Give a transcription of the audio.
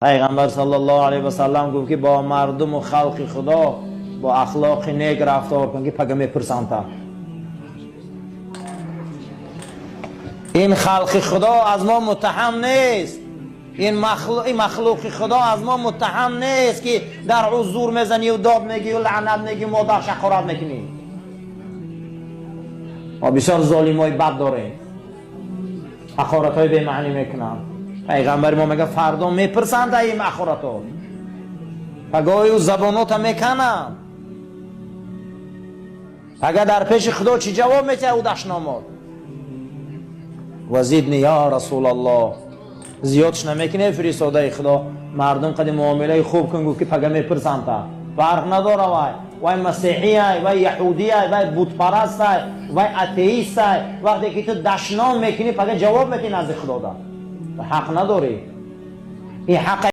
Пайғамбар саллаллоҳу алайҳи васаллам гуфт, ки бо мардуму халқи Худо бо ахлоқи нек рафтор кун, ки пага мепурсанта. Ин халқи Худо аз мо муттаҳам нест. Ин махлуқи Худо аз мо муттаҳам нест, ки дар ӯ зур мезанию дод мегию лаънат мегию модар шақорат мекунӣ. Мо бисёр золимои бад дорем, ҳақоратҳои бемаънӣ мекунанд. Пайғамбари мо мега, фардо мепурсанд ин ҳақоратҳо, пагоҳи ӯ забонота мекананд. Агар дар пеши Худо чӣ ҷавоб метиҳад ӯ дашномот? Вазидни я Расулаллоҳ, зиёдш намекунед, фиристодаи Худо, мардум қади муомилаи хуб кун. Гуфт, ки пага мепурсанта, фарқ надора, вай масеҳияй, вай яҳудияй, вай бутпарастай, вай атеистай. Вақте ки ту дашном мекунӣ, пага ҷавоб метиҳӣ назди Худода. Ҳақ надорӣ, ин ҳақ.